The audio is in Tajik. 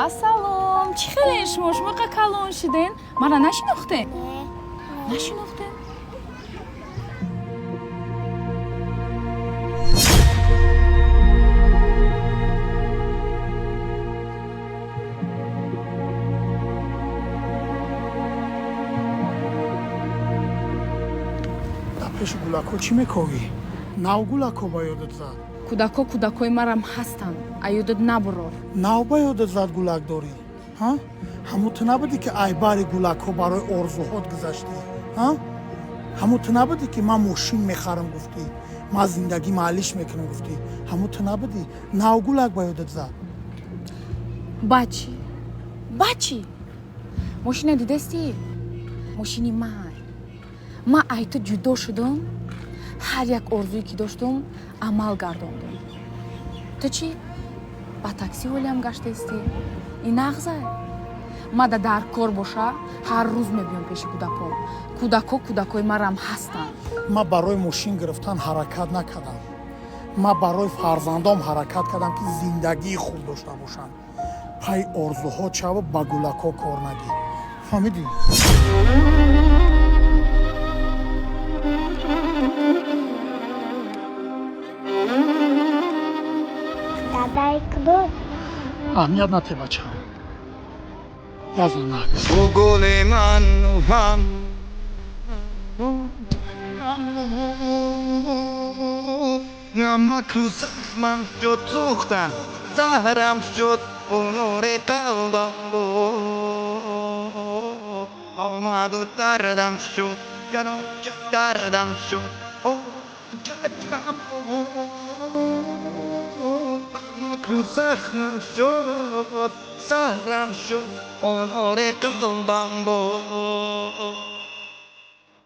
Ассалом, чӣ хеле шумо? Шумо қа калон шиден? Мара нашинохтен? Нашинохтен? Дар пеши гулакҳо чӣ мековӣ? Нав гулакҳо ба ёдат зад? Кӯдакҳо кӯдакҳои марам ҳастанд, аёдат набурор. Нав ба ёдат зад гулак дорӣ? Ҳа, ҳамун ту набудӣ, ки айбари гулакҳо барои орзуҳот гузаштӣ? Ҳа, ҳамун ту набудӣ, ки ман мошин мехарам гуфтӣ, ман зиндагӣ маълиш мекунам гуфтӣ? Ҳамун ту набудӣ? Нав гулак ба ёдат зад? Бачи, бачи, мошина дидастӣ? Мошини ман. Ман ай ту ҷудо шудум, ҳар як орзуе ки доштум, амал гардондум. Ту чӣ, ба такси ҳолиам гаштаистӣ? Ин нағза? Мада дар кор боша, ҳар рӯз мебиём пеши кӯдакҳо. Кӯдакҳо кӯдакҳои марам ҳастанд. Ман барои мошин гирифтан ҳаракат накардам, ман барои фарзандом ҳаракат кардам, ки зиндагии хуб дошта бошанд. Пай орзуҳо чава, ба гулакҳо кор нагир, фаҳмидӣ? Дадай куду? Аҳамият нате, бачам, язанак. Гули ман ҳам ман шуд, сӯхтам, заҳрам шуд, нури қалбам омаду дардам шуд, дардам шуд. Захм шуд, заҳрам шуд, нури қалбам буд.